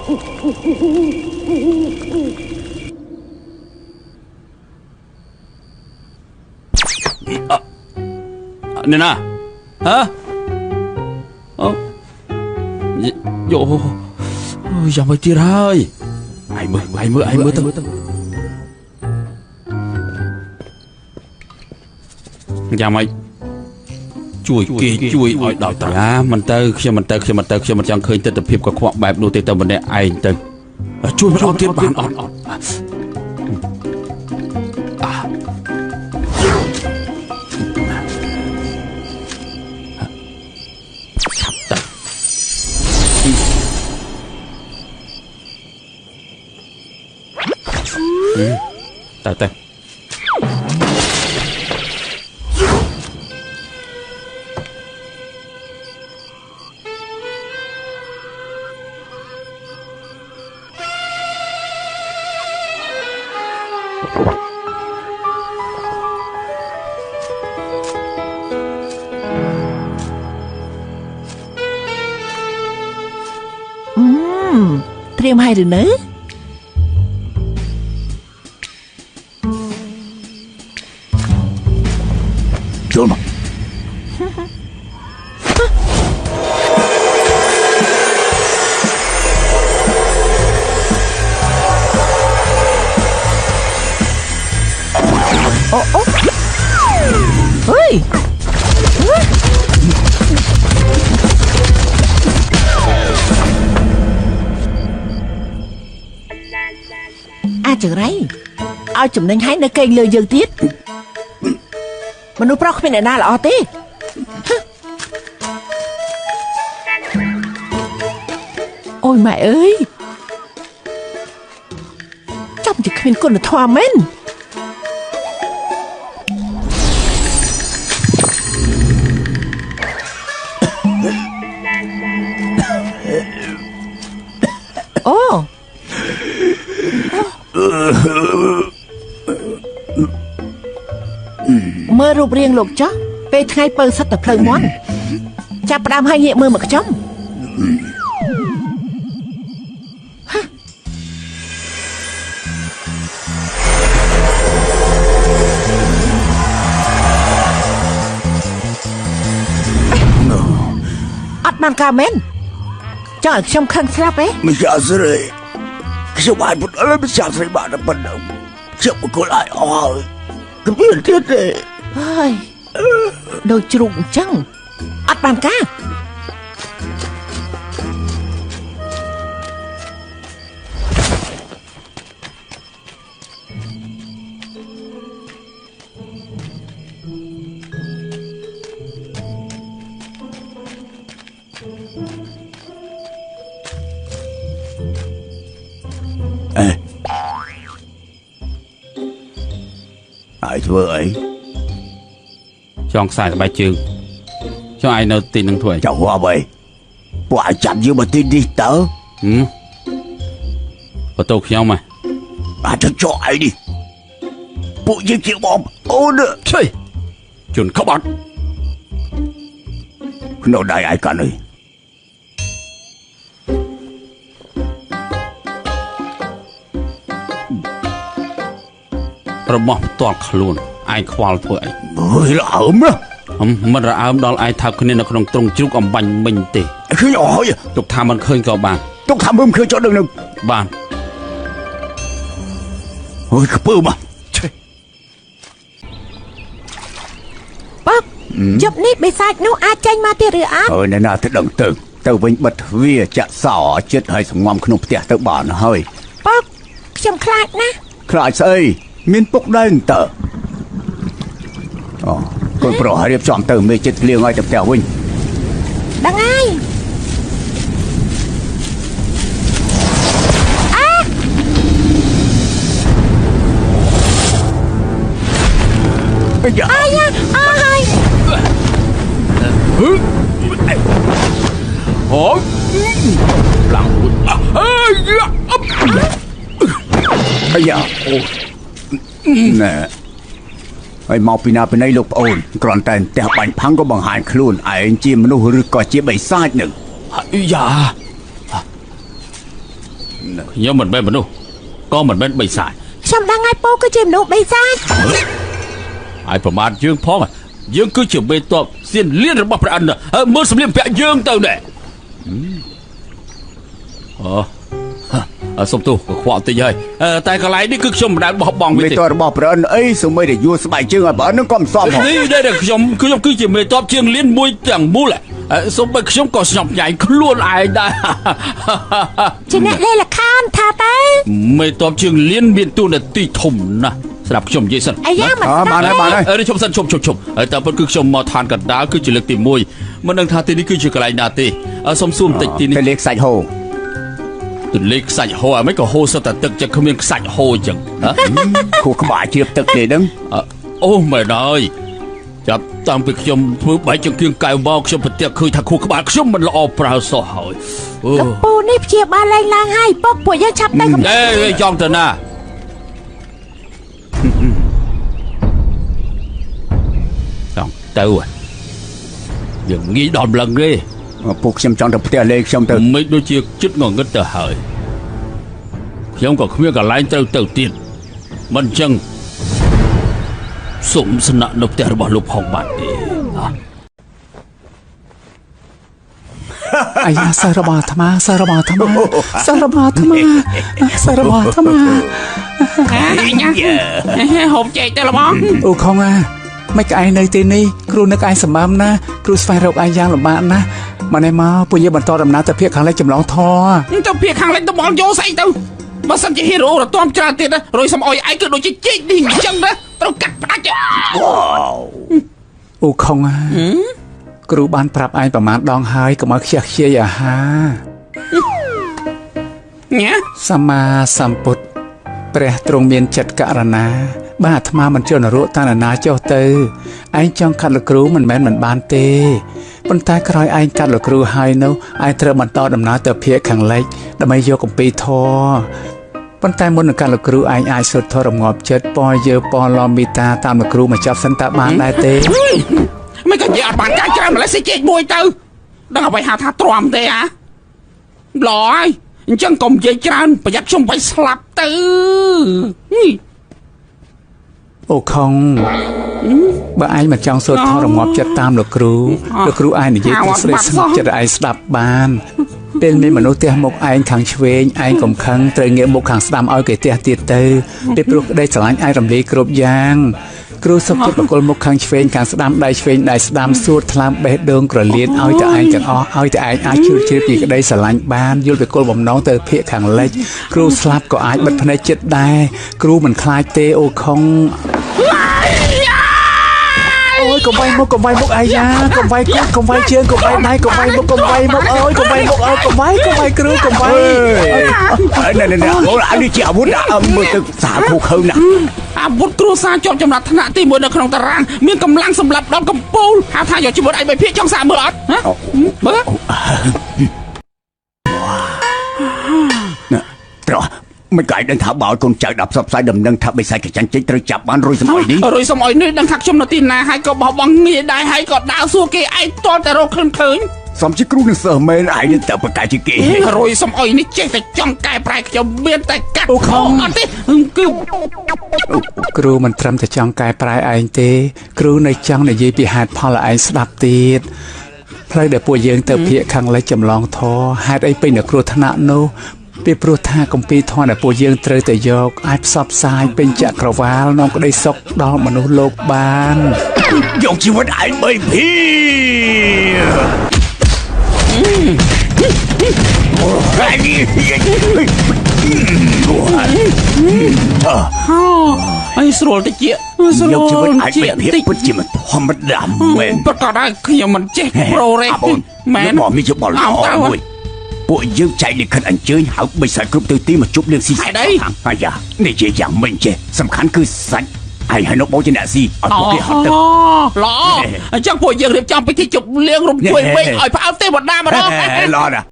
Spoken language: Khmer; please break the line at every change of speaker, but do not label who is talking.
នេះណាហ៎អូយោយ៉ាងមិនទៀតហើយឯងមើលឯងមើលឯងមើលទៅយ៉ាងម៉េចជួយគេជួយឲ្យដល់ត្រាមិនទៅខ្ញុំមិនទៅខ្ញុំមិនទៅខ្ញុំមិនចង់ឃើញទិដ្ឋភាពកខ្វក់បែបនោះទេទៅម្នាក់ឯងទៅជួយម្ដងទៀតបានអត់ឆាប់ទៅទៅ
ត្រៀមហើយឬនៅ
ចូលមក
អូអូเฮ้ยអាចង្រៃឲ្យចំណេញហើយនៅកេងលើយើងទៀតមនុស្សប្រុសគ្មានអ្នកណាល្អទេអូយម៉ែអើយចាំជាគ្មានគុណធម៌មែនអូមើលរូបរាងលោកចោះពេលថ្ងៃពៅសិតតែភ្លើងមាន់ចាប់ផ្ដើមឲ្យងាកមើលមកខ្ញុំអត់បានការមែនចង់ឲ្យខ្ញុំខឹងស្លាប់ទេ
មិនចាស្រីខ្ញុំអាចពុតអើមិនចាស្រីបានតែប៉ុណ្្នឹងខ្ញុំបកលឲ្យអស់ហើយគ្មានទៀតទេ
ហើយដូចជ្រូកអញ្ចឹងអត់បានការ
អេហើយធ្វើអី
ចង់ខ្សែស្បែកជើងចង់ឯងនៅទីនឹងធ្វើអី
ចង់អ្វីពួកឯងចាប់យើងមកទីនេះតើ
បន្ទោខ្ញុំហ៎
អាចទៅចោឯងនេះពួកយើងជាបងអូន
ឆេជនក្បត់
ក្នុងដៃឯងកាន់នេះ
របស់ផ្ទាល់ខ្លួនឯងខ្វល់ធ្វើអី
អើយរអើមណា
មិនរអើមដល់ឯងថើបគ្នានៅក្នុងទ្រុងជ្រូកអំបញ្ញមិញទេ
ឃើញអស់ហើយ
ទុកថាមិនឃើញក៏បាន
ទុកថាមើលមិនឃើញចុះដឹងនឹង
បាន
អើយខ្ពើមក
ឆេ
ប៉ាជប់នេះបិសាចនោះអាចចេញមកទៀតឬអត់
អើយណាទៅដឹងទៅទៅវិញបិទទ្វារចាក់សោចិត្តឲ្យសងំក្នុងផ្ទះទៅបានហើយ
ប៉ាខ្ញុំខ្លាចណាស់
ខ្លាចស្អីមានពុកដែរតើអូកូនប្រុសរៀបចំទៅមេចិត្តភ្លៀងឲ្យទៅផ្ទះវិញ
ដឹងហើយ
អាយ៉ា
អាយ៉ាអើហើយ
អូឡើងអើយ
អាយ៉ាអូណែហើយមកពីណាពីណីលោកប្អូនគ្រាន់តែផ្ទះបាញ់ផាំងក៏បង្ហាញខ្លួនឯងជាមនុស្សឬក៏ជាបិសាចនឹង
អាយ៉ា ខ្ញុំមិនមែនមនុស្សក៏មិនមែនបិសាច
ខ្ញុំដឹងហើយពូគឺជាមនុស្សបិសាច
ហើយប្រមាថយើងផងយើងគឺជាមេតបសៀនលៀនរបស់ព្រះអិនហើយមើលសម្លៀកបំពាក់យើងទៅណែអូសុំទោសក៏ខ្វក់តិចហើយតែកន្លែងនេះគឺខ្ញុំមិនដែលបោះបង់វា
មេ
ទេ
តបរបស់ព្រះអិនអីសូម្បីតែយួរស្បែកជើងឲ្យព្រះអិននឹងក៏មិនសមផង
នេះដែលខ្ញុំគឺជាមេតបជាងលៀនមួយទាំងមូលសូម្បីខ្ញុំក៏ស្ញប់ញែងខ្លួនឯងដែរ
ជាអ្នកលេងល្ខោនថាទៅ
មេតបជាងលៀនមានតួនាទីធំណាស់ស្រាប់ខ្ញុំនិយាយសិន
អាយ៉ាមិន
អើ
ស្ដាប់
បានហើយបានហើយ
អឺឈប់សិនឈប់ឈប់ឈប់ហើយតែពិតគឺខ្ញុំមកឋានកណ្ដាលគឺជាលើកទី1មិនដឹងថាទីនេះគឺជាកន្លែងណាទេសុំសួរបន្តិចទីនេះ
ទៅលេខសាច់ហូ
ទន្លេខ្សាច់ហូរអាមិនក៏ហូរសុទ្ធតែទឹកចឹងគ្មានខ្សាច់ហូរចឹងហ៎
ខួរក្បាលជ្រាបទឹកទេដឹង
អូមែនហើយចាប់តាំងពីខ្ញុំធ្វើបែកចង្គៀងកែវមកខ្ញុំប្រទះឃើញថាខួរក្បាលខ្ញុំមិនល្អប្រើសោះហើយអូ
កពូនេះព្យាបាលលែងឡើងហើយពុកពួកយើងឆាប់ទៅកំ
អេចង់ទៅណាចង់ទៅយើងងាយដល់ម្លឹងទេ
ពួកខ្ញុំចង់ទៅផ្ទះលេខខ្ញុំទៅ
មិនដូចជាចិត្តងងឹតទៅហើយខ្ញុំក៏គ្មានកន្លែងត្រូវទៅទៀតមិនចឹងសុំស្នាក់នៅផ្ទះរបស់លោកផងបានទេ
អាយ៉ាសិស្សរបស់អាត្មាសិស្សរបស់អាត្មាសិស្សរបស់អាត្មាសិស្សរបស់អាត្មា
ញ៉ាហូបចេកទៅល្បង
អូខងអាមិនក្អែងនៅទីនេះគ្រូនឹកឯងសម្បើមណាគ្រូស្វែងរកឯងយ៉ាងលំបាកណាស់មកនេះមកពួកយើងបន្តដំណើរទៅភាគខាងលិចចម្លងធរ
ទៅភាគខាងលិចទៅបងយកស្អីទៅបើសិនជាហ៊ីរ៉ូរទាំច្រើនទៀតរយសំអុយឯងគឺដូចជាចេកនេះអញ្ចឹងណាត្រូវកាត់ផ្ដាច់
អូខងអាគ្រូបានប្រាប់ឯងប្រមាណដងហើយកុំឲ្យខ្ជះខ្ជាយអាហារ
ញ៉ា
សម្មាសម្ពុទ្ធព្រះទ្រង់មានចិត្តករណាបាទអាត្មាមិនជន់នរកតានណាចុះទៅឯងចង់កាត់លោកគ្រូមិនមែនមិនបានទេប៉ុន្តែក្រោយឯងកាត់លោកគ្រូហើយនោះឯងត្រូវបន្តដំណើរទៅភាគខាងលិចដើម្បីយកគម្ពីរធម៌ប៉ុន្តែមុននឹងកាត់លោកគ្រូឯងអាចសូត្រធម៌រងាប់ចិត្តពយើពលមេតាតាមលោកគ្រូមកចាប់សិនតើបានដែរទេ
មិនក៏និយាយអត់បានការច្រើនម្លេះស៊ីចេកមួយទៅដឹងអ្វីហៅថាទ្រាំទេអាល្អហើយអញ្ចឹងកុំនិយាយច្រើនប្រយ័ត្នខ្ញុំវាយស្លាប់ទៅ
អូខុងបើឯងមិនចង់សូត្រធម៌រងាប់ចិត្តតាមលោកគ្រូលោកគ្រូឯងនិយាយទៅស្ដីស្ងប់ចិត្តឲ្យឯងស្ដាប់បានពេលមានមនុស្សទះមុខឯងខាងឆ្វេងឯងកុំខឹងត្រូវងាកមុខខាងស្ដាំឲ្យគេទះទៀតទៅពីព្រោះក្តីស្រឡាញ់ឯងរំលាយគ្រប់យ៉ាងគ្រូសុខចិត្តបកគលមុខខាងឆ្វេងខាងស្ដាំដៃឆ្វេងដៃស្ដាំសួតថ្លើមបេះដូងក្រលៀនឲ្យតែឯងទាំងអស់ឲ្យតែឯងអាចជ្រួតជ្រាបពីក្តីស្រឡាញ់បានយល់ពីគោលបំណងទៅភាកខាងលិចគ្រូស្លាប់ក៏អាចបិទភ្នែកចិត្តដែរគ្រូមិនខ្លាចទេអូខុងអូយកុំវាយមុខកុំវាយមុខអាយ៉ាកុំវាយគូកុំវាយជើងកុំវាយដៃកុំវាយមុខកុំវាយមុខអូយកុំវាយមុខអូយកុំវាយកុំវាយគ្រូកុំវាយ
ណែណែអូអានេះជាអាវុធមើលទៅសាខូខើណាស់
អាវុធគ្រួសារជាប់ចំណាត់ថ្នាក់ទី1នៅក្នុងតារាងមានកម្លាំងសម្លាប់ដល់កំពូលហៅថាយកជីវិតឯងបីភាគចង់សាកមើលអត់ហ៎មើល
ត្រោះមិនក៏ឯងដឹងថាបើឲ្យកូនចៅដល់ផ្សព្វផ្សាយដំណឹងថាបិសាចកញ្ចាញ់ចេញត្រូវចាប់បានរួយសម័យនេះ
រួយសំអុយនេះដឹងថាខ្ញុំនៅទីណាហើយក៏បោះបង់ងារដែរហើយក៏ដើរសួរគេឯងតតែរកឃើញឃើញ
សំជាគ្រូនឹងសិស្សមែនឯងនឹងទៅប្រកែជាគេ
រួយសំអុយនេះចេះតែចង់កែប្រែខ្ញុំមានតែកាត់
អូខំ
អត់ទេគឺ
គ្រូមិនត្រឹមតែចង់កែប្រែឯងទេ គ្រូនៅចង់និយាយពីហេតុផលឲ្យឯងស្ដាប់ទៀតផ្លូវដែលពួកយើងទៅភាកខាងលិចចម្លងធរហេតុអីពេញនៅគ្រោះថ្នាក់នោះពីព្រោះថាគម្ពីរធម៌ដែលពួកយើងត្រូវតែយកអាចផ្សព្វផ្សាយពេញចក្រវាលនាំក្តីសុខដល់មនុស្សលោកបាន
យកជីវិតឯងបីភី
អីស្រួលតិចស្រួល
យកជីវិតឯងបីភីពិតជាមិនធម្មតាមែន
ប្រកាសហើយខ្ញុំមិនចេះប្រូរេ
មែនបងមានយោបល់ល្អមួយពួកយើងចែកលិខិតអញ្ជើញហៅបិសាចគ្រប់ទិសទីមកជប់លៀងស៊ីអាយ៉ានិយាយយ៉ាងមិនចេះសំខាន់គឺសាច់ហើយហើយនោះបងជាអ្នកស៊ីឲ្យពួកគេហត់ទឹក
ល្អអញ្ចឹងពួកយើងរៀបចំពិធីជប់លៀងរំជួយវិញឲ្យផ្អើលទេវតាម្ដង
ល្អណាស់